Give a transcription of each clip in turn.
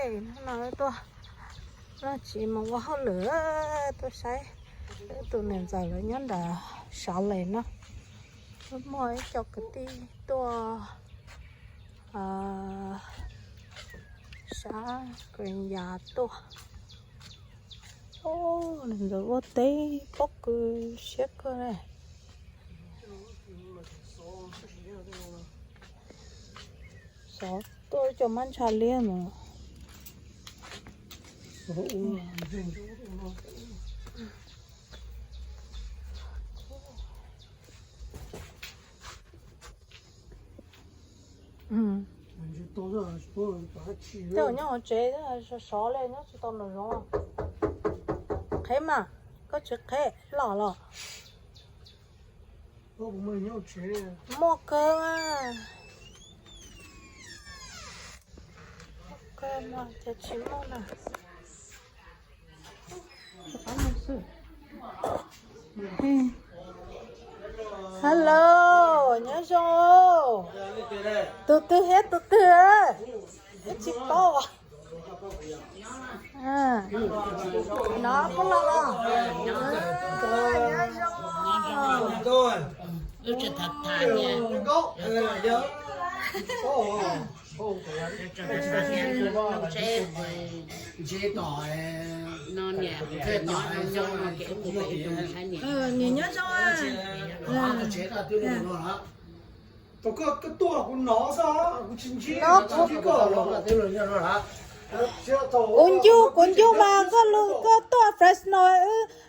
Hnub no tuaj, no tsis mus ua hauj lwm, tuaj saib tus niam ntxawm lawv nyob nram Sav Les no. Wb muaj ib co kwv tij tuaj sab Koos Yas tuaj. Niam ntxawm ua teb pob kws siab kawg na. Xov tuaj cov mab ntsha liab no. Tej zaum nyob hauv tsev sov sov li nyob tsis tau nraum zoov. Qheb mas, koj tsis qheb loj los. Muaj kawg mas. Muaj kawg mas ces tsis muaj na. Hello, nyob zoo. Tus twg thiab tus twg? Twb tsis paub. No puab los los. Nyob zoo. Niam nyob zoo. Thaum koj tuaj kuv hnov xwb, kuv tsis ntsib, tsis ntsib koj. Kuv ncu, kuv ncu mas koj lug, koj tuaj Fresno,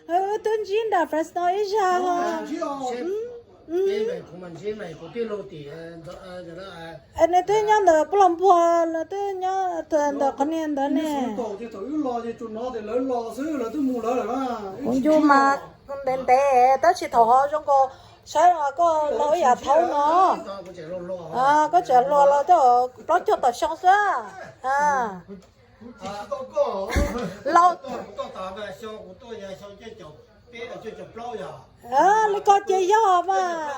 wb twb ntsib nram Fresno ib zag. Nws twb nyob ntawm Puj Los Npuag, nws twb nyob ntawm qhov niag ntawd ne. Kuv ncu mas ntev ntev tab sis thaum ho zoo nkaus saib koj los ib yam thaum no. Koj tseem hluas los coj plaub caug tawm xyoo xwb. Laus, li ko ces yog mas.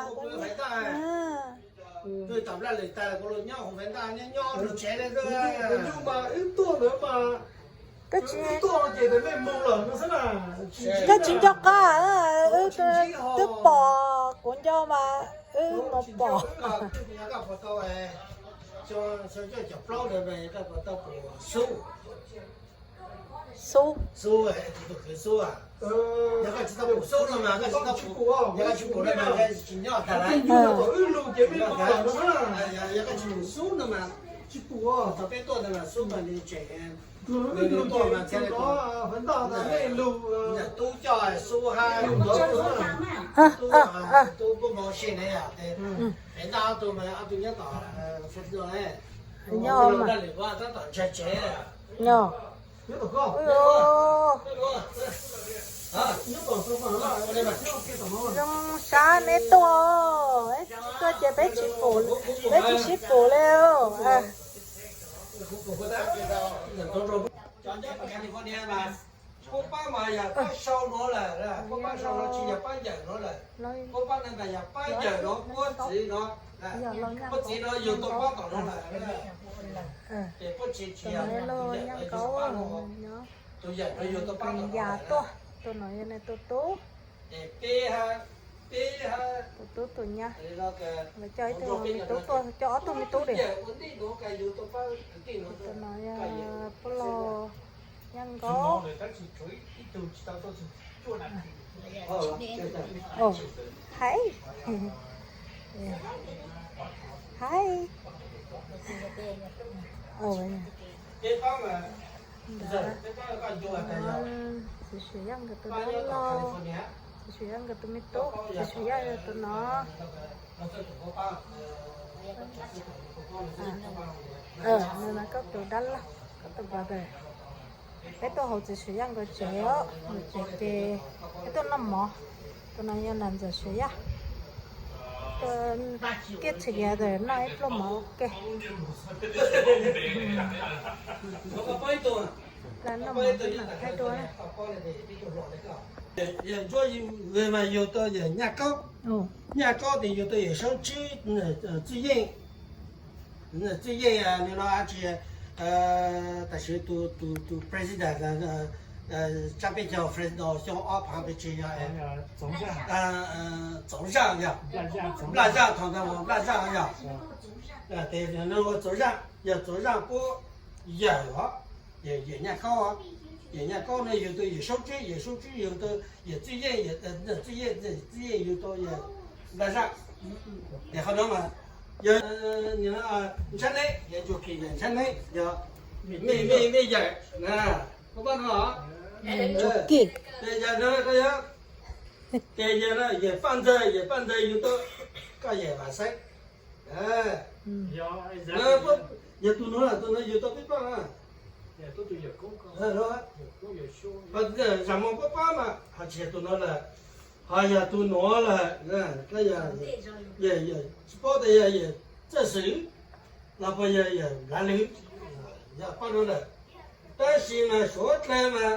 Koj tsis nco qab, wb twb pom, kuv nco mas wb mus pom. Xub. Xub. Tub coj Xub hab, Tub, Tub puab npau si ne, nta ob tug mas ob tug nyob tom, nyob tom ntshai tsev. Zoo sab neb tuaj, tuaj ces peb tsis pum, peb tsis sib pum li. Puab pab mas yog pab sau nuav lawm, puab pab sau nuav tsis yog pab yawm nuav lawm. Puab pab neeg tas yog pab yawm nuav, puab txiv nuav, puab txiv nuav yug tuaj pab tom nuav lawm. Ces puab txiv tsis yog tus yawm nuav, tus yawm nuav yug tuaj pab tom nuav lawm. Tus no yog nws tus tub. Ces peb, peb, tus tub tus nyab, lawv coj ib tug me tub tuaj, coj ob tug me tub diam. Tus no yog puab laug Nyaj Nkaub. Hais, hais. Txiv Suam Yaj nkawd tus dab laug, Txiv Suam Yaj nkawd tus me tub, Txiv Suam Yaj yog tus no. Nws no koj tus dab laug, koj tus brother. Peb tuaj hauv Txiv Suam Yaj nkawd tsev os, nkawd tsev ces peb tuaj noj mov. Tus no yog nam ntxawm Suam Yaj, tuaj get together noj ib pluag mov ua ke. Noj mov thaij duab. Yawg ntsuab mas yug tau yawg Nyaj Kaub, Nyaj Kaub tes yug tau yawg Saub Tswb, Txwj Yeej, Txwj Yeej nws no tsis Tam sim tus tus tus president tsab peb caug Fresno xyoo ob phav peb tsib yog Txoov Zaj yog, Nplaj Zaj thaum ntawd Nplaj Zaj yog, tes ua Txoov Zaj, yog Txoov Zaj puab yawm os, yawm Nyaj Kaub, yawm Nyaj Kaub no yug tau yawm Saub Tsib, yawm Saub Tsib yug tau yawm Txwj Yeej, Txwj Yeej, Txwj Yeej yug tau yawm Nplaj Zaj. Tes qhov no mas yog Ntshab Neeb, yog Ntsuag Kis yawm Ntshab Neeb yog mej, mej, mej yawm na, koj pab no. Tes yog no koj yog, tes yog no yawm Paj Ntxawg, yawm Paj Ntxawg yug tau koj yawm Vam Xeeb. Yog tus nuav, tus nuav yug tau peb pab na. Zam Muas puab pab mas ho tsis yog tus nuav lawm, ho yog tus nuav lawm, tsis paub tas yog yawm Txawj Xwm los puas yog yawm Nplaj Lwm, yog pab nuav lawm. Tab sis mas suav dlawg mas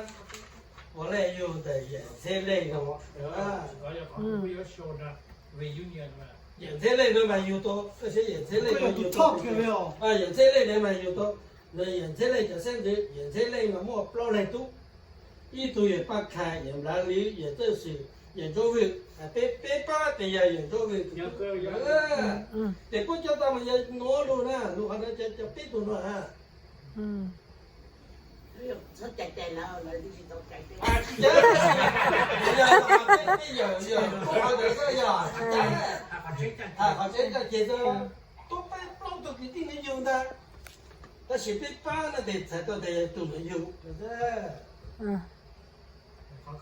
puav leej yug ntawm yawm Ntxheb Leej no. Yawm Ntxheb Leej no mas yug tau, yawm Ntxheb Leej, yawm Ntxheb Leej no mas yug tau, yawm Ntxheb Leej cov xeeb ntxwv, yawm Ntxheb Leej mas muaj plaub leeg tub, ib tug yawm Paj Khais, yawm Nplaj Lwm, yawm Txawj Xwm, yawm Ntsuab Vwm, peb, peb pab tes yog yawm Ntsuab Vwm tus tub. Tes puab cov tau mas yog nuav lug na, lug qhov no cov peb tug nuav na. Tuab peb plaub tug kwv tij no yug ntag, tab sis peb pab no tes txhais tau tias yog tus nuav yug. Puab,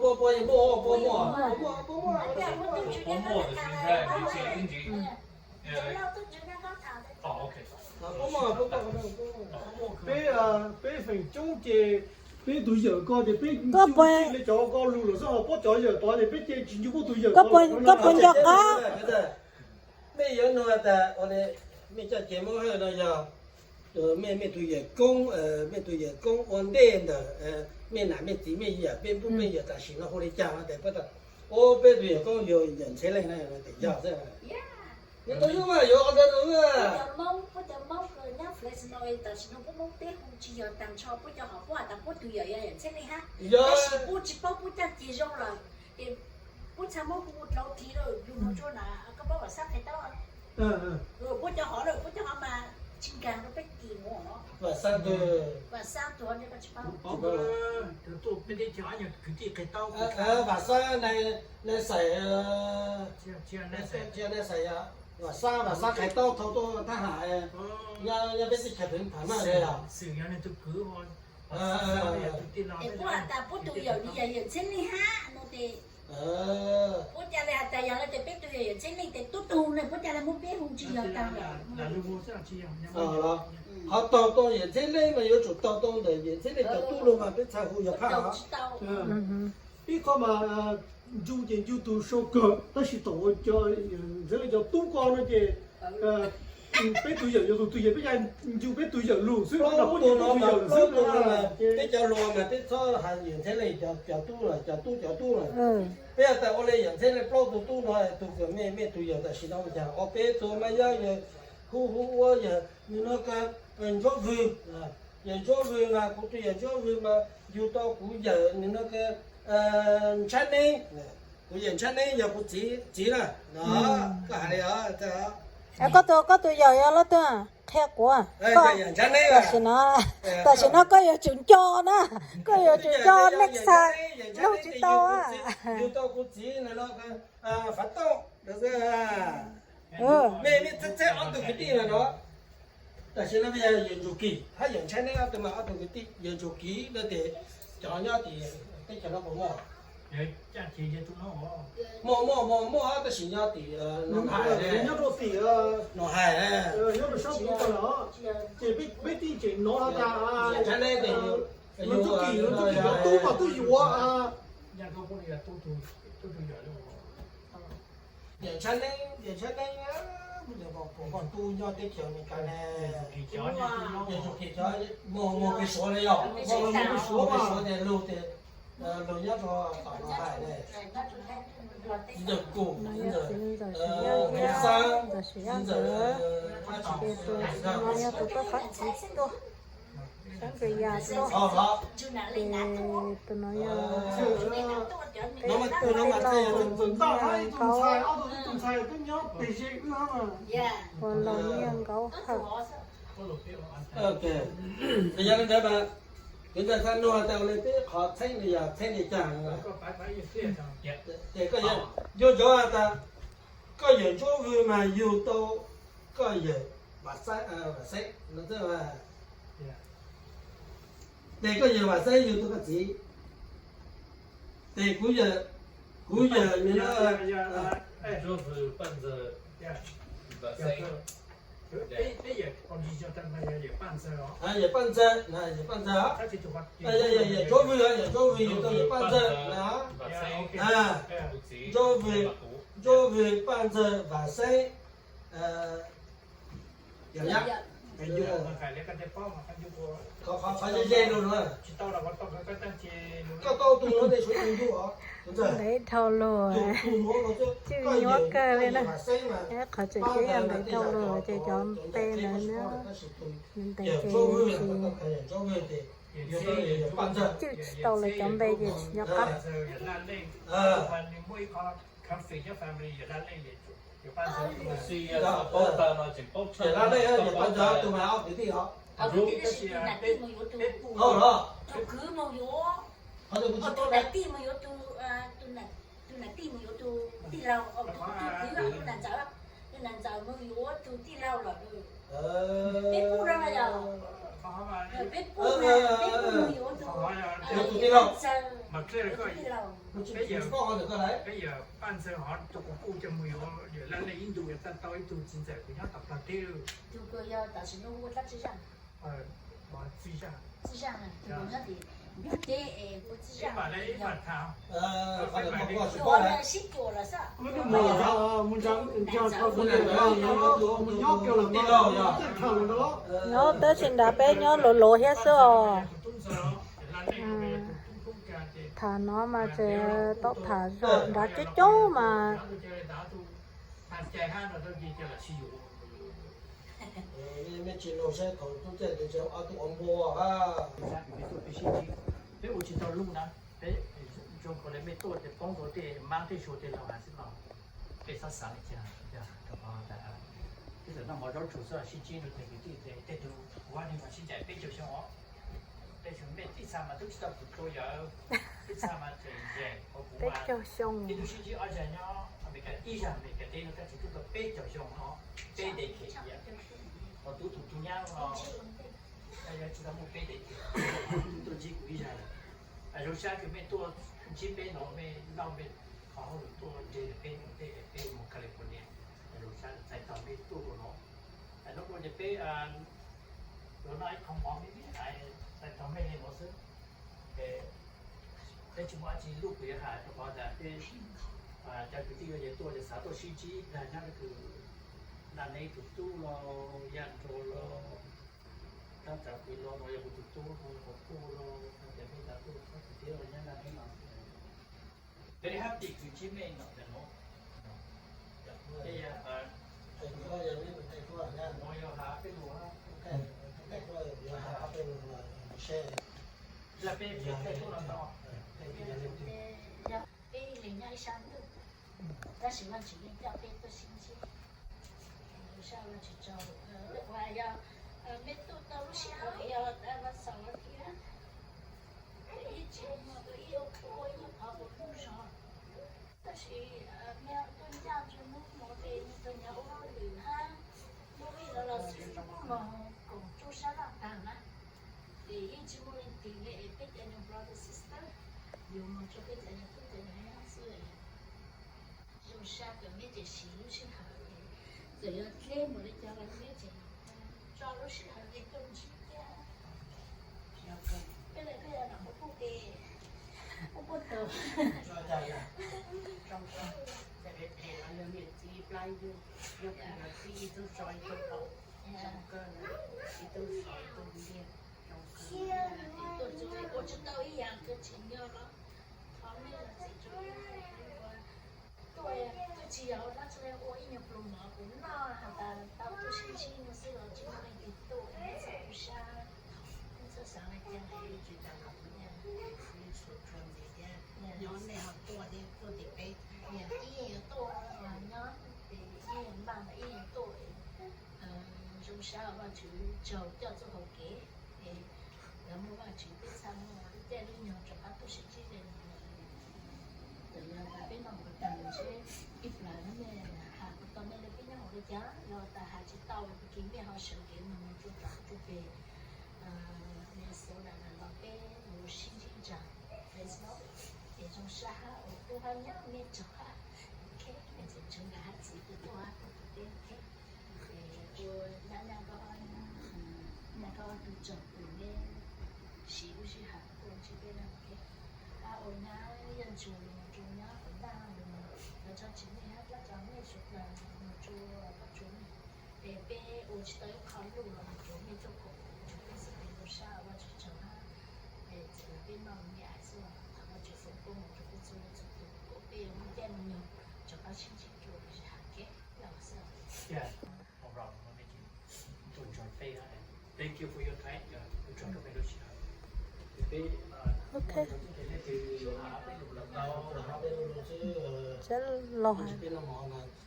puab, puab muaj, puab muaj, puab muaj, puab muaj, puab muaj, puab muaj, puab muaj, puab muaj, puab muaj, puab muaj, puab muaj. Peb, peb feem coob ces peb tug yawm ko ces peb ncu le cov ko lug lawm xwb, ho puab cov yawm tod ces peb ces tsis ncu puab tug yawm ko. Koj puas nco qab? Mej yuav nug tas, mej coj ces Moob Hawj no yog mej, mej tug yawm koob, mej tug yawm koob ua ntej ntawm mej nam mej txiv mej yawm peb npub mej yawm tam sim no hu le caag no tes puab tas, o, peb tug yawm koob yog yawm Ntxheb Leej na, tes yog xwb. Nws tau yug mas yuav qhov ntawd nws. Puab cov Moob, puab cov Moob nyob Fresno tam sim no puab Moob teb hu tsis yog taag nrho puab cov hom, puab has tas puab tug yawm yog yawm Ntxheb Leej hab, tab sis puab tsis paub puab caj ces zoo lawm, ces puab txha muab hu dlhau dlig lawm, yug mus rua na, koj paub Vam Xab Qhais Taub? Puab cov hov lawm, puab cov hov mas tsis nkaag rua peb tim mus no. Vam Xab tug, Vam Xab tug ho koj tsis paub? Vam Xab, Nais Xais, Vam Xab, Vam Xab Qhais Taub thaum tuaj thab ham nyob peb teb chaws Pham Maj le yog. Es puab has tas puab tug yawm li yog yawm Ntxheb Leej hab no tes, puab ca le has tas yog le tes peb tug yawm yawm Ntxheb Leej tes tub tug ne, puab ca le muab peb hu tsis yog taag lawm. Ho taug tau yawm Ntxheb Leej mas yuav tsum taug tau ntawm yawm Ntxheb Leej cov tub lug mas peb txhaj hu yog phaj. Ib qho mas ncu ces ncu tug sau kawg, tab sis thaum Ntxheb Leej cov tub ko no ces peb tug yawm yog tug tug yawm, peb ca ncu peb tug yawm lug xwb, peb tug no mas plaub tug no mas peb cov hluas mas peb txhob has yawm Ntxheb Leej cov tub lawm, cov tub cov tub lawm. Peb has tas ua le yawm Ntxheb Leej plaub tug tub no, tug kws mej, mej tug yawm tam sim no cas, o, peb tug mas yog yawm, hu hu ua yawm nws no ko Ntsuab Vwg, yawm Ntsuab Vwg mas kuv tug yawm Ntsuab Vwg mas yug tau kuv yawm nws no ko Ntshab Neeb, kuv yawm Ntshab Neeb yog kuv txiv, txiv na. Koj has li, koj tug, koj tug yawm yog leej twg? Qhia kuv. Tam sim no, tam sim no koj yuav tsum nco na, koj yuav tsum nco next time, nug tsis tau. Yug tau kuv txiv no, Fav Tooj, mej, mej txhab ob tug kwv tij no. Tam sim no yog yawm Ntsuag Kis hab yawm Ntshab Neeb ob tug mas ob tug kwv tij, yawm Ntsuag Kis no tes cov nyob tim teb chaws no puas muaj? Muaj, muaj, muaj, muaj, tab sis nyob tim Noo Hais, Noo Hais, Noo Hais. Ces peb tij tseem nov has tas yawm Ntshab Neeb tes yawm Ntsuag Kis, yawm Ntsuag Kis cov tub mas twb yuav Yawm Ntshab Neeb, yawm Ntshab Neeb, puas muaj tub nyob teb chaws Amelikas ne? Yawm Ntsuag Kis cov muaj, muaj peg Suav ne yog? Muaj peg Suav, peg Suav tes lug tes lug nyob rua tom Noo Hais ne. Ntxawm Kum, no yog txiv ntxawm Sim Yaj thiab ntxawm Sim Yaj nkawd. Ces tus no yog tus tuaj qhov txiv tuaj, xeeb ntxwv yas tuaj. Ces tus no yog peb tus tij laug Nyiaj Nkaub, uas laus Nyiaj Nkaub Hawm. Yog li ntawd mas, yog ntawd txhaj nug tias ua li peb qhov txheeb no yog txheeb li cas? Ces koj yuav, nco ntsoov tas koj yawm Ntsuab Vwg mas yug tau koj yawm Vam Xeeb, Vam Xeeb no xwb. Ces koj yawm Vam Xeeb yug tau koj txiv. Ces kuv yawm, kuv yawm, yawm Paj Ntxawg, yawm Paj Ntxawg, yawm Ntsuab Vwg, yawm Ntsuab Vwg yug tau yawm Paj Ntxawg na. Ntsuab Vwg, Ntsuab Vwg, Paj Ntxawg, Vam Xeeb, yog, qhov ze ze rau na. Koj tau tus no ne suav tus ncu os. Ntev dhau lug, cwj nyuaj kawg li na. Qhov tseem ceeb yog ntev dhau lug ces cov npe ntawd na, ntev ces tsis, cwj tsis tau lawv cov npe ces tsis nco qab. Tus nam tij mus yuav tus tij laug, tus nam ntxawm, tus nam ntxawm mus yuav tus tij laug lawm. Peb pub rau yog, peb pub, peb pub mus yuav tus, tus tij laug, tus tij laug. Peb yog Paj Ntxawg hov tus kuv kuj coj mus yuav yawm Laj Lej ib ntus, yog tau tau ib tug txiv ntxawm kuv nyob tom tog teb. Tus kuj yog tam sim no hu ua dab Txiv Zaj. Txiv Zaj, tus kuj nyob tim Nplog teb es hu ua Txiv Zaj. Sib cuam lawm xwb. Nyob tab sis nrad peb nyob luv luv thiab xwb os. Tham no mas tseem tau tham zog nrad coob coob mas. Peb ua tsis tau lub na, peb zoo kawg li mej tuaj ces poob rau tej mab tej sua tej laug hais xwb no. Peb xav xav li cas, peb txawm noj mov zaub tsuag xwb sib ntsib rau tej kwv tij tej tug kuv hais li mas sib ncaim peb caug xyoo os. Peb xyoo mej tib txha mas twb tsis tau kuv tua yawm, tib txha mas tseem ncaim hauv kuv mas, ib tug sib ntsib ob zag nyob Amelikas, ib zag Amelikas teb no tab sis twb tau peb caug xyoo no, peb decade thiab. Hos tub tug tub nyab no yog tsis tau muaj peb decade, tuaj ntsib kuv ib zag lawm. Zoo sab kws mej tuaj ntsib peb no, mej lauj mej qhov hauj lwm tuaj ntsib peb no tej peb mus California, zoo sab txais tos mej tuaj rau no. Hnub no ces peb los noj ib qho mov me me, txais tos mej li no xwb. Peb tsis muaj dab tsi lub kws yuav hais rau qhov tas peb cov kwv tij yuav ces tuaj ces xav tuaj sib ntsib dag nyob kws Naj Neeb tus tub los, Yaj Nraug los, Tab Tsav Pis los, no yog kuv tus tub los, Quav Puj los, no ces peb cov tuaj txhob txwm tiab los nyob Naj Neeb no. Peb hab tim kws ntsib mej no tas no, peb yog, no yog has peb lug, yog peb peb tuaj no no. Peb li nyob ib sab ntuj, tab sis Vaajtswv yeej coj peb tuaj sib ntsib. Ua Vaajtswv tsaug, yog mej tuaj tau lub sij hawm yog los xaus thiab, ib tsis muaj ib qho ib qho ua hnub zog, tab sis mej tuaj ncaj ntsug hnub hmo ces nws tau nyav ua hauj lwm hab muaj ib los los xwb, muaj moog koom tsuj sab laj taag na. Ces yeej tsis muaj leej twg le, peb cov nyuag brother sister, yug moog rua peb cov nyuag tub cov nyuag nyab xwb. Zoo sab kws mej tseem siv lub sij hawm, txawm yog dleb mus li cas los mej tseem tso lub sij hawm li tuaj ntsib thiab. Peb le peb yog nam puj puj tes, puj puj tug. Zoo kawg, yog niam txiv plab yug, yog kws yog txiv ib tug so ib tug pom, zoo kawg, ib tug so ib tug ntiag, zoo kawg. Ua tsis tau ib yaam kws tsim nyog los thov mej zam txim rua peb, Twb tsis yog ua dab tsi, ua ib nyuag pluas mov kuv noj has tas tau tuaj sib ntsib no xwb los tsis muaj leej twg tuaj, nej txhob tu sab, nej txhob xav li cas. Tsis tas los kuv nyob li tsuas tsuas ntxiv thiab, nyob nej ho tuaj thiab tuaj tim peb, ib yuav tuaj nyob, ib yuav npaj mas ib yuav tuaj. Zoo sab Vajtswv tsaug coj txoj hau kev es lawv muaj Vajtswv peb txhaj muaj lub caij lub nyoog rov qab tuaj sib ntsib ze. Txawm yog tas peb noj ua tag seb ib plag nej has tau nej li peb nyob ua li cas, yog tas has tsis tau ces mej ho sawv kev mus rau tom rau pem Minnesota los peb yuav sib ntsib tsa Fresno. Es zoo sab hab ua tub hab nyab mej tsaug hab, ok, tseem tshuav nkawd hab txiv tuaj tuaj hab tuaj tuaj teb, ok. Ua nyab nyab koj, nyab koj tug tsaug tus neb siv lub sij hawm tuaj ntsib peb na, ok. Hab ua nyab Yeej Tsuas los rau nyab Fav Ntaj los, lawv tso tseg mej hab rov tso mej sawv daws mus rau Vajtswv mej. Es peb ua tsis tau ib qho luj los mus rau mej txoj kaum, tsuas peb xwb peb ua sab Vajtswv tsaug hab. Es txawm peb noj me ais xwb los thov Vajtswv foom koob hmoov rau peb txhua leej txhua tus kom peb yuav muaj caij muaj nyoog rov qab sib ntsib dua lwm zaus, ok. Thank you for your time. Cab los,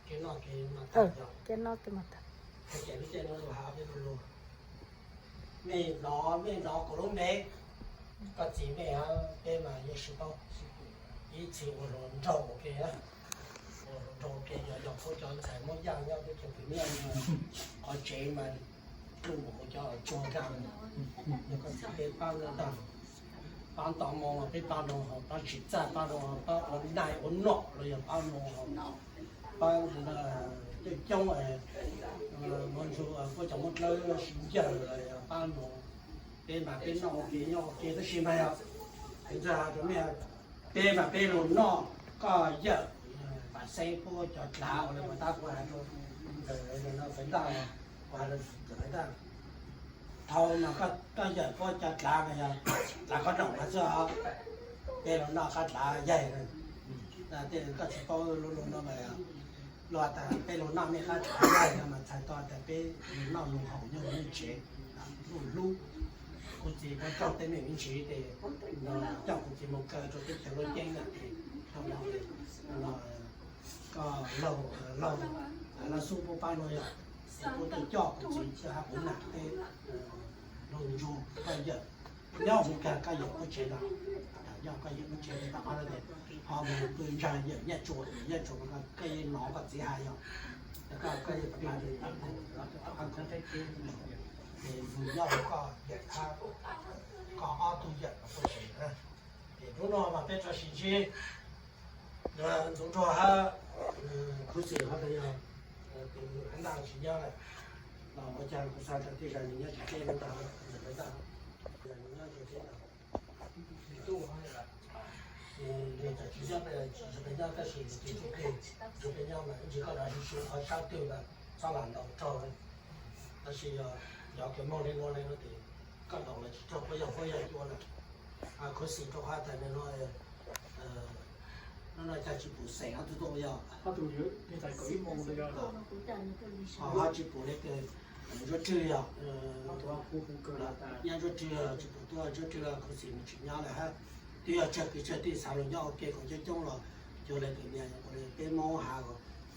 kev noj kev mas tag. Mej hnov, mej hnov kuv lub npe, koj txiv mej, peb mas yeej sib paub. Ib txhis ua hluas nraug ua ke, ua hluas nraug ua ke yog yog peb cov ntxhais Hmoob Yaj nyob peb cov kwv Yaj, qhov tsev mas pluj mus ua cov tsuag nrag. Yog koj txiv peb pab ntau, pab nto moo los peb pab nroo haus, pab tsis txaj pab nroo haus, pab ua naj ua nom los yog pab nroo haus, pab coob coob, Hmoob Ntsuag, pab cov Hmoob Dlawb sib ncaws los yog pab nroo. Peb mas peb noj ua ke nyob ua ke tab sis mas yog, ntxawg has rau mej, peb mas peb lug noj koj yawm, Vam Xeeb puab cov dlav ua le ua tab kuv has rau ntxawg no Fav Ntaj, kuv has rau ntxawg Fav Ntaj, thaum mas koj yawm puab cov dlav mas yog dlav koj noom mas xwb os, peb lug noj koj dlav yaig. Tej koj tsis paub lub lug no mas luag tas peb lug noj mej qab dlav yaig no mas txhais tau tas peb lug noj lug haus nyob hauv mej tsev, lug hlub. Kuv txiv puab raug tej mej me ntsis tes coj kuv txiv moog kaw rau teb chaws Looj Ceeb na, koj laug, laug Xub puab pab nuav yog, puab tuaj coj kuv txiv coj hab kuv nam peb lug nrug koj yawm nyob hauv kag koj yawm lub tsev ntawd, nyob koj yawm lub tsev tes tom qab no tes ho mus pw ntsaag yawm Nyaj Tsuas, Nyaj Tsuas koj yeej nov koj txiv has yog, koj, koj yeej pab, pab kuv, es yug nyob hauv koj yawm hab koj ob tug yawm lug puab tsev na. Es hnub no mas peb rov sib ntsib Ntxoov Nraug hab Khuv Xim hab yog tus Fav Ntaj tsis nyob lawm, los ua caag kuv xaav tas tej zag nws nyob tsis teb ntag, Fav Ntaj, nws nyob tsis teb ntag. Nws tsis nyob, nws tsis nyob tab sis nws tus ntsuj plig, tus ntsuj plig nyob mas ib ntsis koj rov sib sib qhov sab twg mas txhob lam ntaus raug. Tab sis yog cov kws moog le nuav le nuav tes koj ntaus los tsis raug, puab yog puab yog cua lawm. Khuv Xim rau qhov tas nws no, no no cas tsis pum xeem ob tug tuaj yog, ho ho tsis pum le tus Ntsuab Rwg yog, Nyab Ntsuab Rwg tsis pum tuaj, Ntsuab Rwg Khuv Xim nws tsis nyob lawm hab. Twb yog tsawg kwv tsawg tij xaav lug nyob ua ke kom coob coob los cuag le tus niag ua le peb Moob has,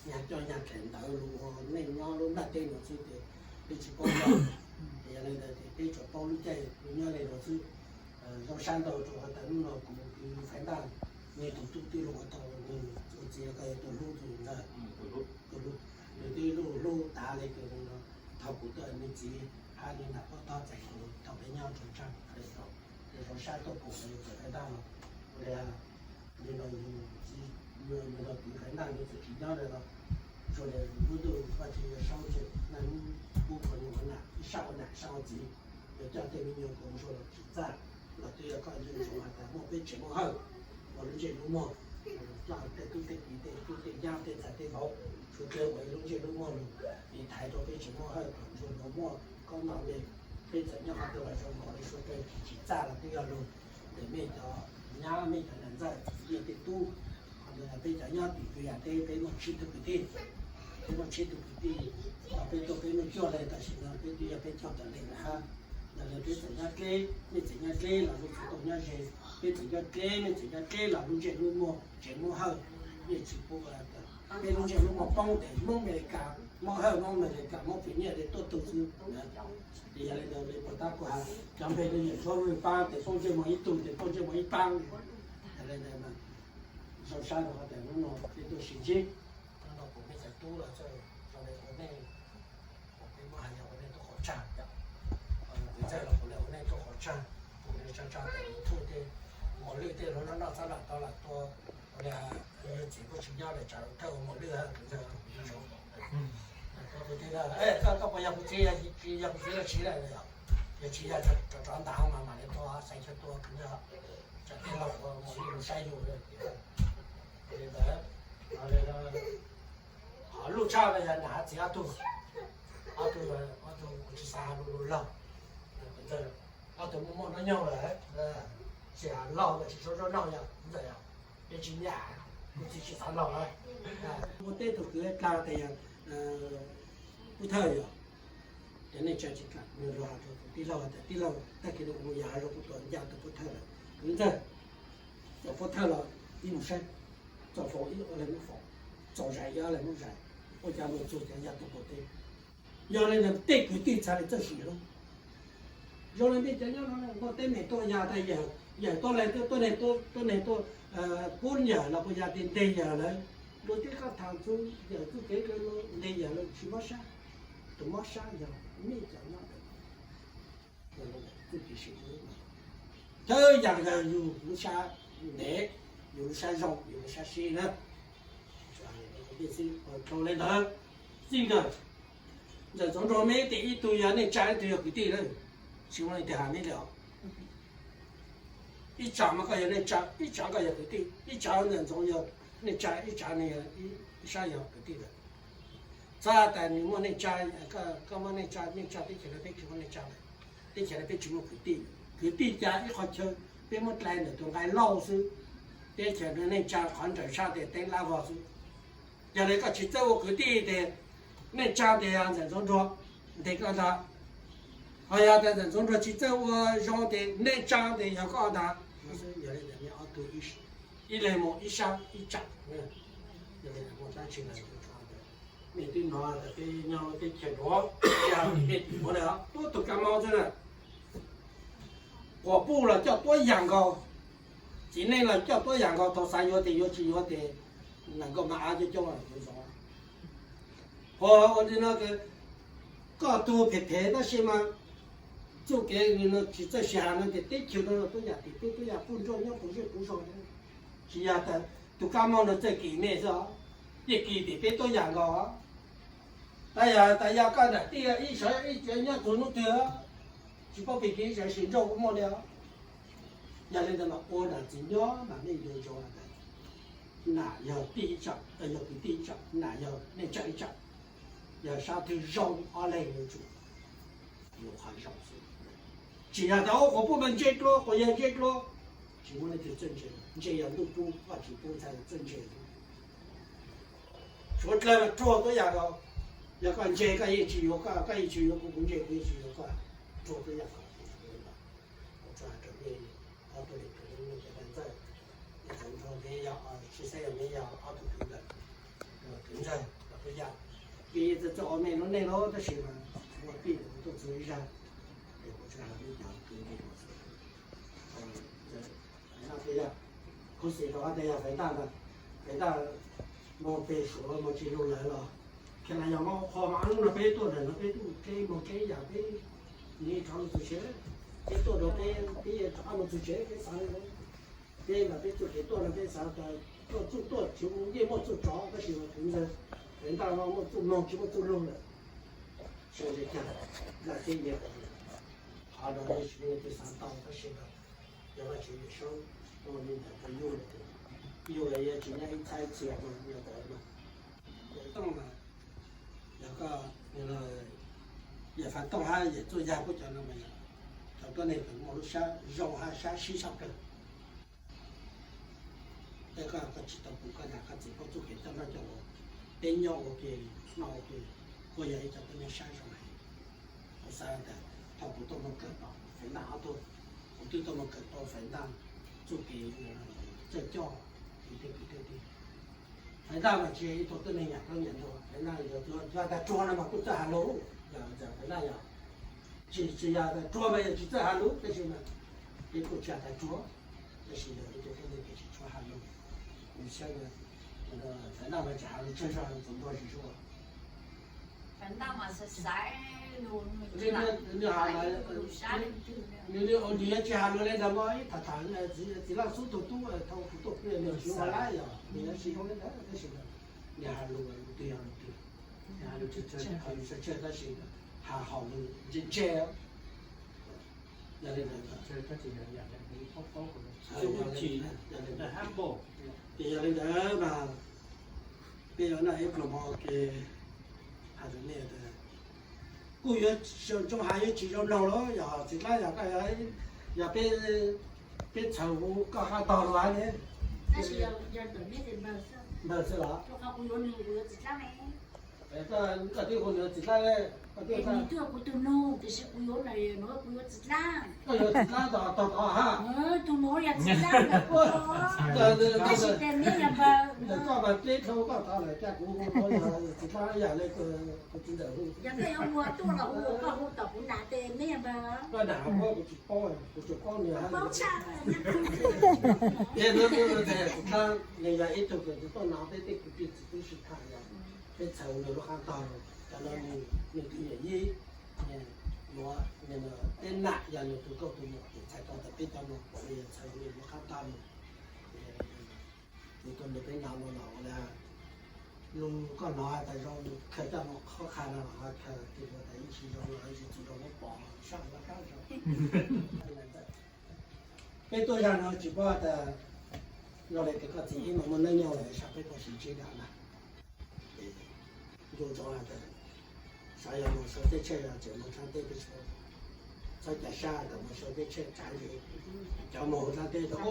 nyag coj nyag dlaim ntawv lug ua neej nyob lub nplaj teb nuav xwb tes peb tsis paub nyob. Yog le ntawd tes peb tsuas paub lub caij lub nyob le nuav xwb. Zoo sab ntau rau qhov tas hnub no kuv kwv Fav Ntaj, nws tus tub twb lug ua tau, nws ua txiv koj yog tus hlub tus ntawd, tus hlub, nws twb lug hlub tav le kws no. Thaum kuv tuaj nws txiv hab nws nam puab tob txais kuv thaum peb nyob rau tsaaj, zoo sab tuaj pum yug kwv Fav Ntaj no. Ua le, nws no yug, nws no kwv Fav Ntaj nws txawm tsis nyob le los, zoo le lub ntuj Vajtswv yuav saub ntseg naj lub kub kuv nws ua nam, ib sab ua nam sab ua txiv, yuav coj tej me nyuam kuv ntsuag los tsim txaj, los twb yog koj ntsuag has tas muaj peb tsev muaj hawj ua lub ntsej lub muag, coj tej tub tej kiv tej tub tej nyab tej ntxhais tej vauv suav dlawg ua ib lub ntsej lub muag lug, es thaiv rau peb tsev muaj hawj kom ntsuag lug muaj koob nto le. Peb txawm nyob qhov twg los zoo nkauj le suav dlawg tsim txaj los twb yog lug ntawm mej cov nyab mej cov nam ntxawg mej tej tub, qhov Peb cov nyob tim Tub Yas teb peb muaj tsib tug kwv tij, peb muaj tsib tug kwv tij, peb tuaj peb muaj cuaj leej, tam sim no peb twb yog peb caug tawm leej lawm hab. Yog li peb txawm nyob dleb, nej txawm nyob dleb los lub txim tau nyob ze, peb txawm nyob dleb, nej txawm nyob dleb los lub ntsej lub muag tsev Hmoob Hawj, nej tsis pub, peb lub ntsej lub muag poob tes Hmoob Amelikas, Hmoob Hawj Hmoob Amelikas, Hmoob Virginia tuaj tug xwb. Ces yog li ntawd puas tab kuv has cov npe lub yawm Ntsuab Vwj Pab tes poob ntsej muag ib tug, tes poob ntsej muag ib pab. Yog li ntawd mas zoo sab rau qhov tias hnub no peb tuaj sib ntsib, hnub no kuv mej cov tub los txawj zoo li ua nej, kuv peb muab hais yog ua nej tuaj qhov tsag, kuv txawj los kuv li ua nej tuaj qhov tsag, kuv li tsa tsa tes YouTube tej, mos lwj tej los noj noj txhab lam tau lam tua, ua li yog txiv kuj tsis nyob lawm tsam thawj ua mos lwj kuv ntxawg kuv tij, koj puas yog kuv txiv, yog kuv txiv los tsis lawm, yog tsis yog rov rov ntam mas mam li tua xaiv chaw tua kuv ntxawg, tsam tej laug ua mos lwj saib yus. Li ntawd, qhov luj tshaj no yog nram hav txiv ob tug, ob tug, ob tug kuv tsis xav hais lus lus laug, ob tug muaj muaj hnub nyoog lawm, tsis hais laug los tsis suav zoj noj yog ntxawm, peb tsis nyam, kuv txiv tsis xav laug lawm. Muaj teb tug kwv dlaag tes yog pub thawj yog, cov neej tsa tsis kam nws los has rau tus tij laug tias tij laug, tag kis no kuv mus yos hav zoov kuv tuaj ncav tus pub thawj lawm, kwv ntxawg, tus pub thawj los ib mus saib, txaus faus ib ob leeg muab faus, txaus zais ib ob leeg muab zais, ua cas mus txug cov yog tus pub teb. Yog li ntawd tej kwv tij txhad li txawj sim hlub. Zoo li nej cov nyob no muaj teeb meem tuaj yog tas yawm, yawm tuaj leeg tuaj, tuaj neeg tuaj, tuaj neeg tuaj pub yawm los puas yog tias nteg yawm lawm. Luag tej koj tham txug yawm txuj kev kawg no nteg yawm lawm tsis mob sab, tus mob sab yog nej cov nyob ntawm txuj kev sim hlub. Thawj yam yog yus lub sab ntev, yus lub sab zoo, yus lub sab sib na. Dhau li ntawd, txij nkawm Ntxawm Ntxoov Nruas meb tes ib tug yog neej tsa ib tug yog kwv tij lawm, tsis muaj leej twg has meb li os. Ib tsam mas koj yog neej tsa, ib tsam koj yog kwv tij, ib tsam Ntxawm Ntxoov yog neej tsa, ib tsam nws yog, ib sab yog kwv tij lawm. Txhob tas nws muaj neej tsa, koj muaj neej tsa, neej tsa teb chaws no peb tsis muaj neej tsa lawm. Teb chaws no peb tsis muaj kwv tij, kwv tij ca ib qho chaw, peb muab dlai ntawm tus nqai lauj xwb. Teb chaws no neej tsa qhov nrawm tshaj tes teeb lab vog xwb. Yog li koj tsis txawj ua kwv tij tes neej tsa tes yog Ntxawm Ntxoov Nruas ntes koj ntag. Ho yog tas Ntxawm Ntxoov Nruas tsis txawj ua zoo tes neej tsa tes yog koj ntag. Yog li ntawd nej ob tug ib leeg mus ib sab ib tsam. Nej twb hnov tas peb nyob teb chaws nuav, nej tim nuav na tuab tug kab mob xwb na. Quas puj los coj tuab yam nkaus, txiv neej los coj tuab yam nkaus, tau xav yuav tes yuav, tsis yuav tes nees nkaum mas av coob coob los yuav zov. Ho ua li no, koj tug phem phem tab sis mas txuj kev no tsis txawj sib has no ces teb chaws no tuab yam tim peb tuab yam puj nrauj nyob puv zej puv zog. Tsis yog tas tus kab mob no txawj kis nej xwb os, yeej kis tim peb tuab yam nkaus. Tab yog tas yog koj nam tij ib sawv ib tsev nyob txug hnub twg, tsis paub pig kis ib sawv sim nrauj kuj muaj li os. Yog li ntawd mas ua nam txiv nyob mas nej yuav zoo tas nam yog tij ib tsam, yog kwv tij ib tsam, nam yog neej tsa ib tsam. Yog sab twg zoo ob leeg yuav tsum yuav qhov zoo xwb. Tsis yog tas ua quas puj mas ntse dlua, quas yawg ntse dlua. Tsis muaj leej twg txawj ntse, ntse yog ntuj pub, Vajtswv pub ntxhais txawj ntse. Suav dlawg mas ruag tuab yam nkaus, yog koj ntse koj yeej tsis yuav koj, koj yeej tsis yuav kuv, kuv ntse kuv yeej tsis yuav koj. Ruag tuab yam nkaus. Kuv tsuas has rau nej ob tug li tus ntxawg, Ntxawm Nruas ntev yog, tsis xav yog ntev yog ob tug kwv ntawd, kwv ntxawg los tuab yam. Peb txawj txawj ua mej lub neej lawm tab sis mas ua tij kuv tuaj txug ib zag, es kuv tsuas has nej cov kwv ntev xwb. Noj tej yog khuv xim rau ob tej yog Faiv Ntaj ntag, Faiv Ntaj moog peg Suav moog tsis lug lawm los, kheev na yog moog qhov mas lub no peb tuaj ntawm no peb tuaj kev moog kev yam peb, nws rov lug txug tsev, peb tuaj rau peb, peb rov qab moog txug tsev peb xav, peb mas peb txuj kev tuaj no peb xav tas tuaj txuj tuaj tsis yeej muaj txuj tsov tab sis mas kuv ntxawg Faiv Ntaj no muaj txuj moog tsis muaj txuj lug lawm. Sawv daws caag laj teb nyiaj, qhov no yeej tsis muaj leej twg xav tau tab sis mas yog Vajtswv Yawm Saub ua li ntawd rau yus, yus los yog tsis nyob ib txhab ib txhia no yog ntawd mas. Tooj mas yog koj, yawm Fav Tooj hab yawm Txuj Yag puab cov no mas yog cov tuab neeg kws muaj lub sab zoo hab sab sib sab kawg. Koj tsis tau pum koj niam koj txiv paub txuj kev coj noj coj ua, peb nyob ua ke, noj ua ke, kuj yog ib co tuab neeg saib zoo heev. Kuv xav tias thaum kuv tuaj mus kawm tau Faiv Ntaj ob tug, kuv twb tuaj mus kawm tau Faiv Ntaj txuj kev coj coj, Faiv Ntaj mas tsis yog ib tug tuab neeg yam koj nyiam nrog, Faiv Ntaj yog tas tsuag no mas kuj txawj has lus, Faiv Ntaj yog tsis, tsis yog tas tsuag mas yog tsis txawj has lus, tab sis mas peb kuj tsis yog tas tsuag, tab sis yog ib tug tuab neeg kev tsis tshua has lus. Kuv saib Faiv Ntaj mas tsis has lus tsawg zog, tus ntuag tsis tshua nws ua nws yuav tsis has lus li ntawd mas ib tham tham txiv laj xub tug tub thaum kuv tuaj pw nws tsis ua lawm yog nws yuav tsis zoo li ntawd tab sis nws has lus lus twg yog lus twg, has lus tsawg tsawg tab sis has hom lus ntse ntse. Yog li ntawd, ces yog li ntawd mas peb yuav noj ib pluag mov ke, hais rau nej tias kuj yuav zoo, zoo hais yuav tsis zoo mloog los yog txiv dlaab yog koj, yog peb, peb txhawm hu koj qab tog los hab ne. Npawg xwb los? Koj twb hu nws txiv dlaab, koj twb, kuv tus nus tiam sis kuv yuav, kuv yuav txiv dlaab. Koj yuav txiv dlaab tog tog hab? Tus nus yog txiv dlaab, tab sis tes neb yog npawg. Koj mas peb dhau koj tod lawm cas kuv hu txiv dlaab yam li kuv txiv ntawd hu. Yog koj yuav hu tuaj los hu, koj hu tom kuv nam tes neb yog npawg. Koj nam muab kuv tsis paub, kuv tsuas paub nws hab. Kuv dlaab, nws yog ib tug kws kuv tuaj nov peb tej kwv tij txiv tub sib tham yog peb txhawm nws lub qab tog, cov no nws tus yawm yij, yuav peb nam yog nws tus nkauj tus muam, ces txhais tau tias peb cov no puav leej yog txhawm nws lub qab tog no. Ces tuaj nrog peb nov no los ua li lus koj hnov tas zoo, khaws coj mus qhuab qha no los ho khaws, tig rau tas yeej tsis zoo los yeej tsis txaus zoo, muab pov sab laj kab zoo. Peb tuaj zag no tsis paub tas zoo li tias koj txiv ib no muaj neej nyob lawm, saib peb puas sib ntsib dua na. Ncu ntsoov has tas, xav yog mus sau teb tsheb los tseem mus tshab teb peb tshab, txhob cav sab kom mus sau teb tsheb tsav zes. Cov mus hauv tshab teb tas,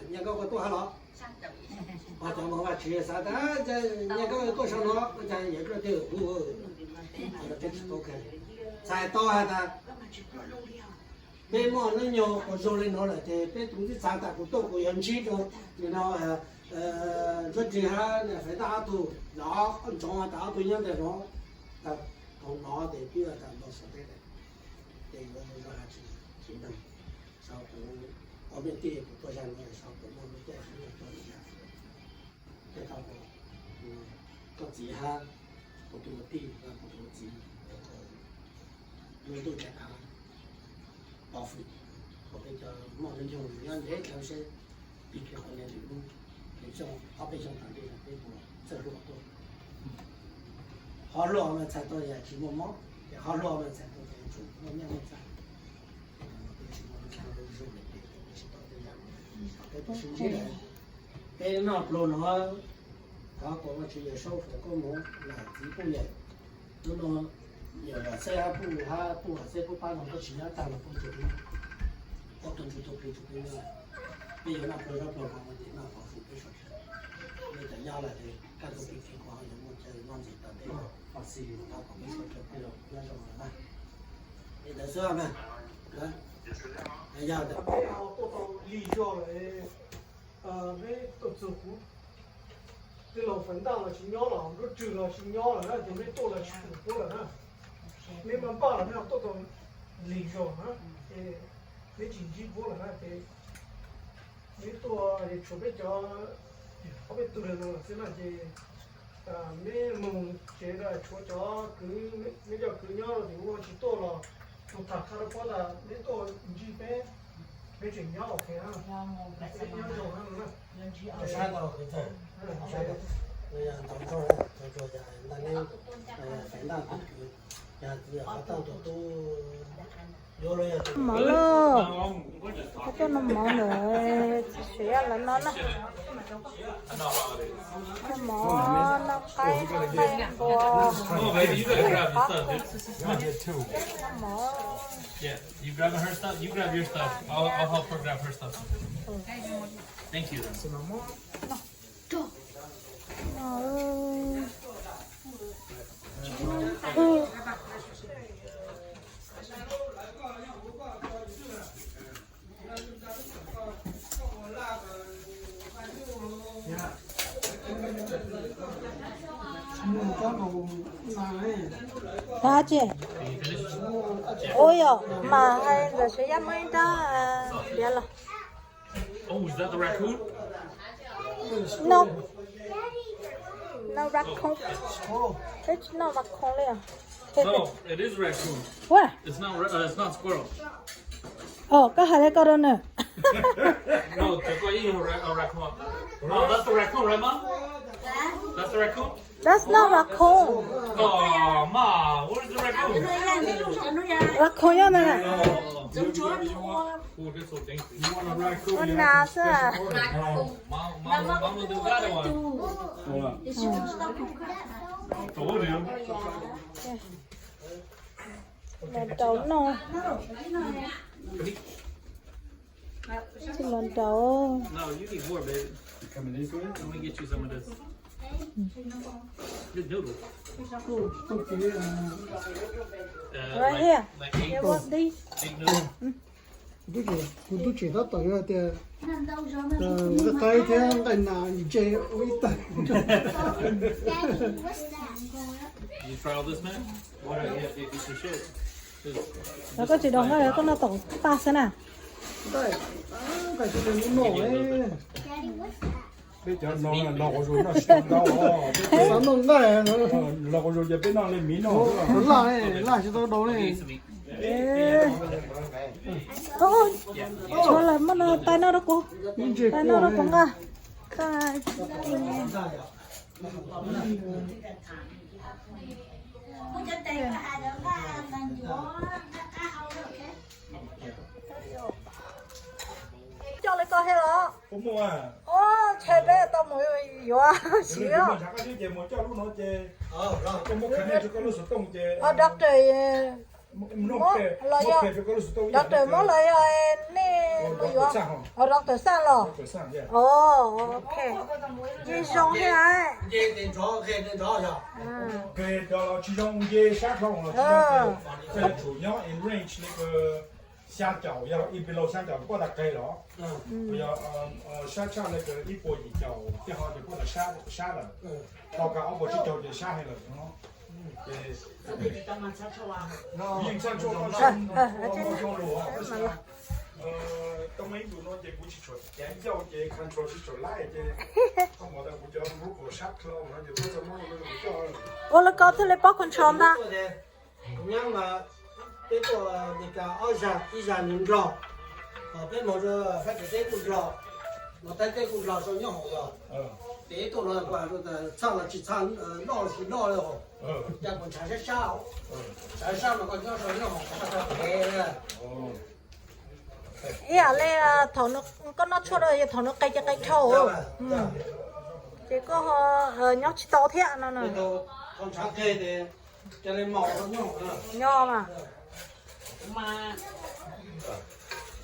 nyias nkauj koj tuaj hab los? Cov mus Vaj Tswv xav tas, nyias nkauj tuaj sau no, ua cas yawm dluab twg hu, peb tsis paub. Txhais tau has tas peb muaj hnub nyoog ua zoo li no lawm ces peb tus ntxhais tas kuv tuaj kuv yuav ntsib rau nim no Ntsuab Ris hab Faiv Ntaj ob tug, los ntsoov tas ob tug nyob ntawm no, thaum no ces twb tas npau suav teb lawm, ces yuav zoo zoo has tsis tsis nteeg. Xyov kuv ua me tij kuv tuaj zag no xyov kuv muaj lub caij tuaj li cas. Thiaj tau koj txiv hab kuv tus ua tij, kuv tus ua txiv, lub ntuj tsav av pov hwm, kom peb cov muaj hnub nyoog nyob ntev dhau seb pib kiag qhov niag lwm hnub, lwm xyoo ob peb xyoo tas ntej peb puas txawj hlub tuaj. Qhov hlub mas txhais tau yam tsis muaj mob, ces qhov hlub mas txhais tau yam tsum muaj nyiaj muaj txiag. Peb tsis muaj lub hlab lub zug li peb, peb tsis tau tej yam, peb puas sib ntsib lawm. Peb noj pluag no, thov kom Vaj Tswv Yawm Saub foom koob hmoov, nam txiv phooj ywg, hnub no yawm Vam Xeb hab Puj hab Puj Vam Xeb pub pab no koj tsis nyob tag los pub tus, pub tus ntsuj tus plig tus plig nyob. Peb yuav noj pluag zaub pluag mov ua tim noj qhov fwm peb suav dlawg. Nej cov nyob lawm ces kaj ntug plig plig kuv ho yuav muaj chaw noj ntxiv tom ntej. Thov kom peb suav dlawg peb los nyob zoo lawm na. Li ntawd xwb na. Yog ntawd peb ho tuaj tau lig zog lawm. Peb tuaj txug kuv tij laug Faiv Ntaj los tsis nyob los, Nruab Rwg los tsis nyob lawm na, ces peb tuaj los tsis pum puab lawm na. Peb maj npaj los peb ho tuaj tau lig zog na, ces peb tsis ntsib puab lawm na, ces peb tuaj es tshuav peb cov ob peb tug no lawm xwb na, ces peb mus tsev na, tshuav cov kwv, peb cov kwv nyob ces ua tsis tuaj los tus tham qha rau puab tas peb tuaj ntsib peb, peb tseem nyob ok na, peb nyob zoo na. Sab tau kwv txawg, ntxoov ntsoog, txoov tsuag cas ntaj neb, Faiv Ntaj tus kwv, yog txiv yog qhov tauj tus tub yuav los yog tus mov lauj, koj coj noj mov ntawm txiv Suav Yaj lawv no na. Noj mov, noj qaib, noj nqaij npua, noj mov. Yeah, you grab her stuff, you grab your stuff. I'll, I'll help her grab her stuff. Thank you. Ua yog mas hais ntawm Suav Yaj muaj ib nrab tiav los. Oh, is that the raccoon? No. No raccoon. It's not raccoon li os. No, it is raccoon. Ua, It's not, ra- uh, it's not squirrel. Ov, koj hais li ko rau nws. No, to koj yeej yog ra- uh, raccoon. Oh, that's the raccoon, right, Mom? That's the raccoon? That's not raccoon. Oh, Mom, where's the raccoon? Raccoon yog ntawd na. Oh, oh, oh. Ua nas xwb. Mom, Mom, Mom, do that one. Los rau noj. Tsis los rau. No, you need more, baby. Let me get you some of this. Good noodle. Uh, Right like, here. Like egg, You want this? Egg noodle. Kuv twb tseem tab tom yuav hais tias nqaij qaib thiab nqaij nas ntse ua ib tag. You try all this, man? What are you, you should. Los koj tsis dob nqaij, koj noj tom paj xwb na. Nqaij, nqaij tsis tau noj. Peb cov no noj quav zus noj tsis tau ntau os. Xav noj nqaij, noj quav zus ces peb noj li miv noj. Laj, laj tsis tau daus li. Tshuav lawm, muab no tais noj rau kuv. Tais noj rau kuv nqa. Coj li ko thiab los? Ua, ntshe peb tau mus yuav siv. Ho doctor los yog, doctor muab los yog nej mus yuav? Ho doctor Xaj los? Ov, ok. Nce zoo thiab. Xya caum, yog ib pis laus xya caum puab tas qe los? Yog sab tshaj li ib puas yim caum tej ho ces puab tas sab lawm. Ho kas ob puas tsib caug ces sab heev lawm no. Yeej tshaj tshuaj no, tau muaj ib ntus no ces kuv tsis tshua cav ncauj ces control tsis tshua laib ces koj mos tas kuv cov mub kom sab dlhau no ces puab txog muab kuv coj. Ua li ko thiaj li paub control ntag. Kuv nyob mas peb tuaj Meskas ob zag, ib zag nws nrog, peb mus rau Fab Kis teb kuj nrog, mus Thaib teb kuj nrog, sau nyob hoom los. Ces ib tuaj no txhaj los tsis txhaj, noj tsis noj li os. Cas kuv ntshav sab sab, ntshav sab mas koj nyob sau nyob hoom txhaj tau pem. Ib yam li thaum koj noj tshuaj rau yog thaum nws qe ces qe dhau, ces koj ho nyob tsis tau thiab no. Nyob mas.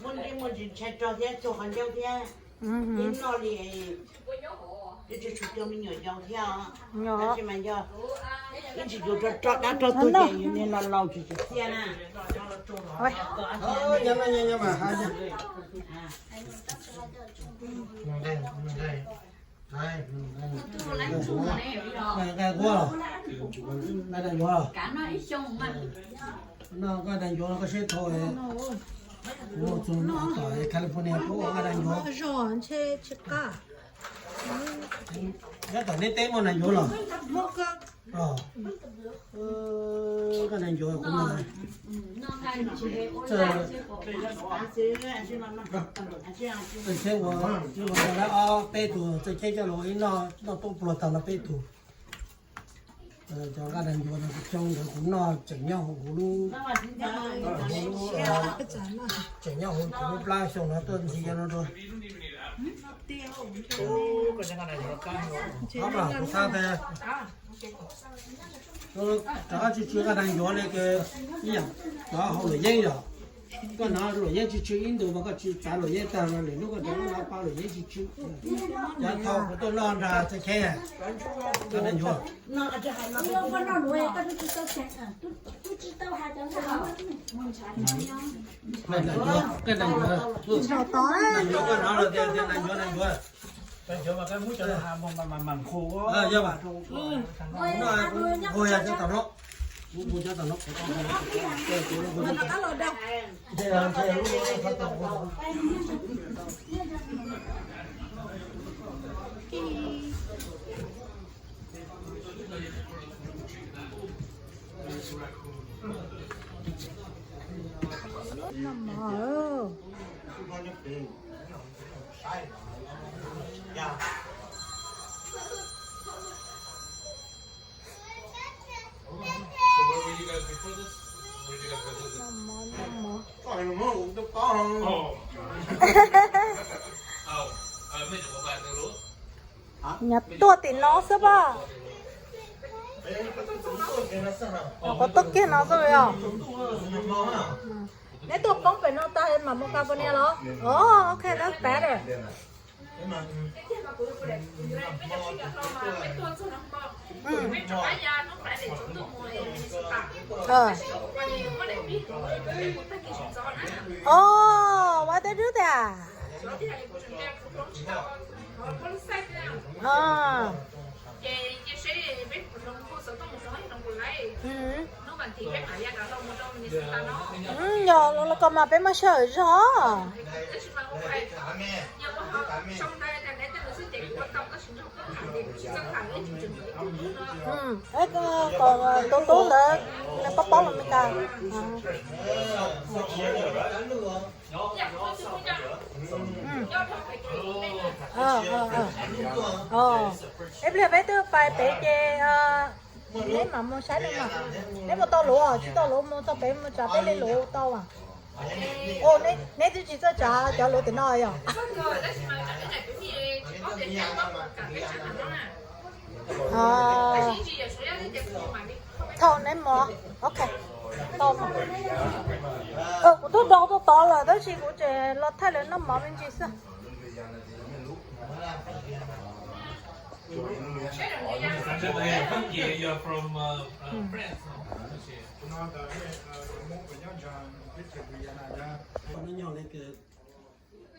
Muaj ntsis ntshai rog thiab txog qhov ncauj thiab, ib noj li, ib tsis tshua coj me nyuam yaus thiab os. Tab sis mas yog ib tsis tus rog rog dab rog tuaj ces yus niag laus laus tsis tsim txiaj na. Nqaij quab los? Nqaij nas yuav los? Noj nqaij nas yuav los koj seb tau. Kuv txog tom California kuv ua nqaij nas yuav. Nyob tom neb teb muaj nas yuav los? Nqaij nas yuav kuv noj. Txawm ua tsis ua ob peb tug txawj ceb coj los ib noj noj tuaj pluag tag no peb tug. Cov nqaij nas yuav no kuv coob ntawd kuv noj tseem nyob hauv kuv lub, tseem nyob hauv kuv lub plab xyoo no tuaj ntxiv no dua. Kuv xav tias rov qab tsis tsw nqaij nas yuav li ces ib yam cov hauj lwm yeeb yom. Koj hnov luam yeeb tsw tsw ib ntus mas koj tsis txav luam yeeb tag no lwm hnub koj rov qab pab luam yeeb tsw tsw. Cov thaum kuv tuaj noj nrog txoj kheb, koj naj nyuag. Naj nyuag, koj hnov los tias tias naj nyuag, naj nyuag koj hnov los tias tias naj nyuag. Yog mas, ua yog cov tom no, mus cov tom no. Nyob tuaj tim no xwb pab. Qhov tuaj kiag no xwb os. Neb tuaj poob pem no tag mam mus California los? Oh, okay, that's better. Oh, why they do that? Yog los ko mas peb muaj sij hawm zog. Tus tub ntawd nws paub paub los Meskas. Ib pliag peb twb pais pem ces neb mam mus saib no mas. Neb mus tau luv, tsis tau luv mus txog pem mus tsav peb li luv tau as. Neb twb tsis txawj tsav cov luv tim no yog? Thaum neb mus, ok, tau. Kuv twb do tuaj tod lawm tab sis kuv tseem los thaij lawv noj mov me ntsis xwb.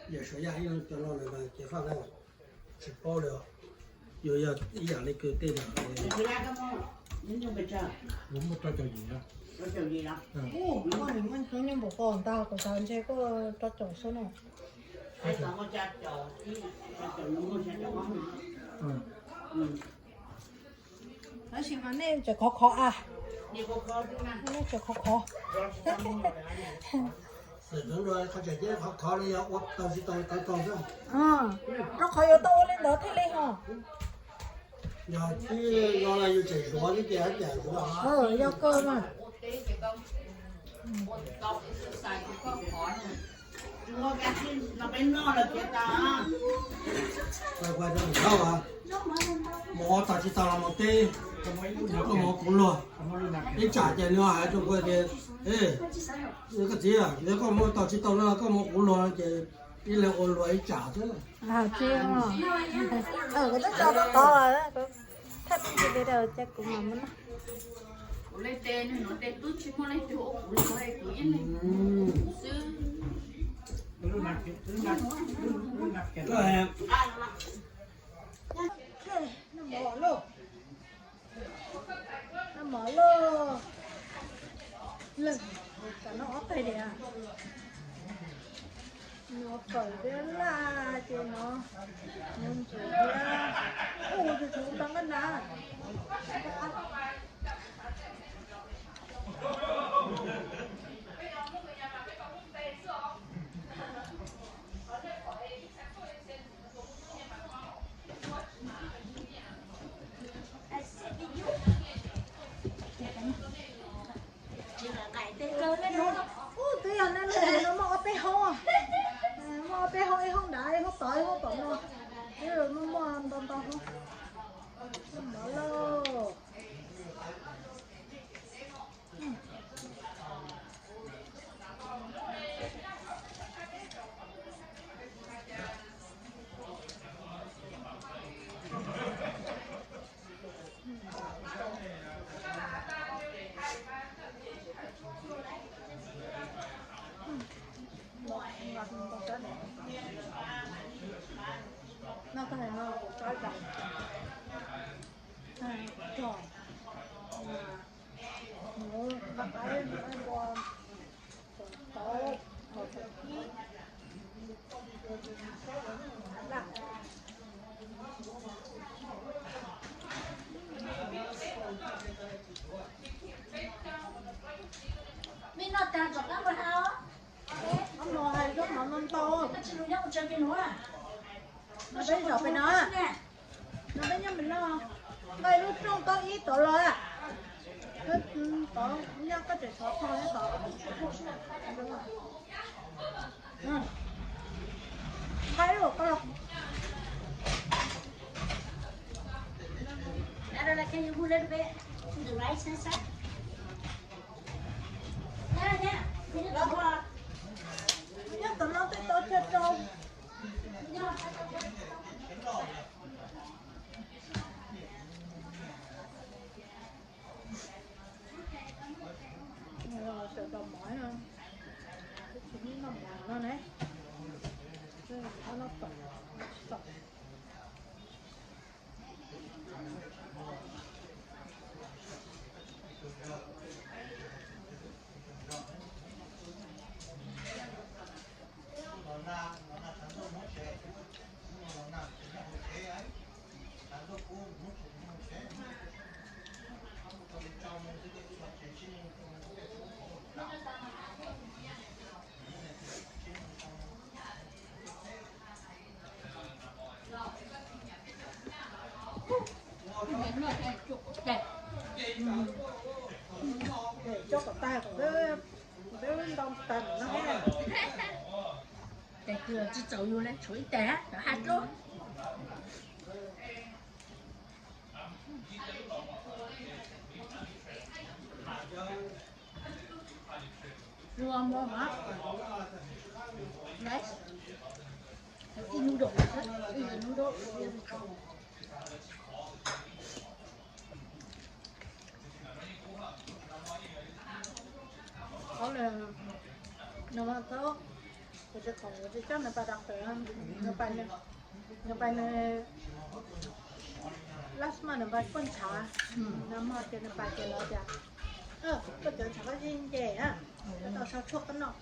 Yog Suav Yaj ib leeg cov no na ces faj tsis paub li. Yus yog ib yam li kws tej no. Muaj rau caum yim, muaj nyuj npaum qo ntag, kuv xav ntshe kuj rau caum xwb no. Tab sis mas nej tseem khov khov a, nej tseem khov khov. Xwm txwv dua qhov tseem ceeb, qhov khov no yog ua tau tsis tau tau tau xwb. Rau qhov yuav tau ua li ntawd thiaj li ho. Yog tib no yus tseem zuav xwb ces hab tias zuav. Yog kawg mas. Mus ua tau tsis tau los mus teb, koj mus kuv luag. Ib tsam ces nws hais rau kuv tias, koj txiv, yog koj mus ua tau tsis tau no koj mus kuv luag ces ib leeg ua luag ib tsam xwb. Kuv twb tso tau tod lawm, kuv thaij me ntsis video ces kuv mam mus noj. Noj mov lauj. Lawm, tam no ob peb diam. No kawm thiab laj ces no, no ntsuav thiab. Ua tus tsuav tau nqaj na. Ub, twb yog nej lub no muaj ob peb hoob, muaj ob peb hoob, ib hoob nrad, ib hoob tod, ib hoob tom no. Twb muaj muaj ntau ntau hoob. Mov lauj. Mej noj tag rov qab mus hais os. Ob no hais zaub mov no ntau. Koj tsis lus nyob mus tsev pem nuav. No peb zaum pem no. No peb nyob pem no. Nqaij lub rooj tau ib tod los. Tod nyob koj tseem thov tog nyob tod. Nqaij lub koj los. Can you move a little bit to the right hand side? Nyob tom no tej tau cog rau. Sawv daws mov, tsis noj mov no ne. Noj tom, tom. Coj kom tag, peb ntau tag no. Tes twg tsis txaus yus le, tshuav ib tes, cov haj dlub. Lua mov mas. Nice. Ib hnub rau, ib hnub rau. Qhov no mas tau, kuv tsis khoom, kuv tsis coj nws pais doctor, nws pais nws, nws pais nws last month nws pais kuaj ntshav, nag hmo ces nws pais ces lawv tias koj cov ntshav koj yeej nce na, koj tau sau tshuaj koj noj.